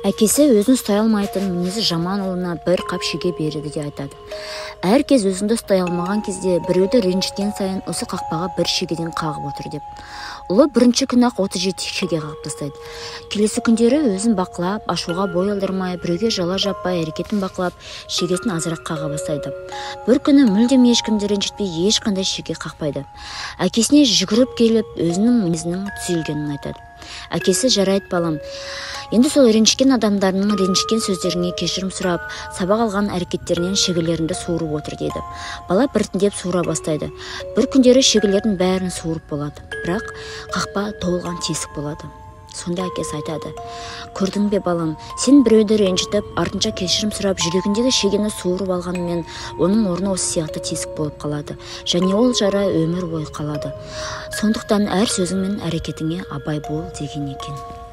Әкесі өзін ұстай алмайтын, мінезі жаман ұлына бір қап шеге береді де айтады: әр кез өзіңді ұстай алмаған кезде, біреуді ренжіткен сайын осы қақпаға бір шегеден қағып отыр деп. Ұлы бірінші күні-ақ 37 шеге қағып тастайды. Келесі күндері өзін бақылап, ашуға бой алдырмай, біреуге жала жаппай, әрекетін бақылап, шегесін азырақ қаға бастайды. Бір күні мүлдем ешкімді ренжітпей, ешқандай шеге қақпайды. Әкесіне жүгіріп келіп, өзінің мінезінің түзелгенін айтады. Әкесі: жарайды, балам, енді сол ренжіген адамдарының ренжіген сөздеріңе кешірім сұрап, сабақ алған әрекеттерінен шегелеріңді суырып отыр дейді. Бала біртіндеп суыра бастайды. Бір күндері шегелердің бәрін суырып болады, бірақ қақпа толған тесік болады. Сонда әкесі айтады: көрдің бе, балам, сен біреуді ренжітіп, артынша кешірім сұрап, жүрегіндегі шегені суырып алғанымен, оның орны осы сияқты тесік болып қалады және ол жара өмір бойы қалады. Сондықтан әр сөзің мен әрекетіңе абай бол деген екен.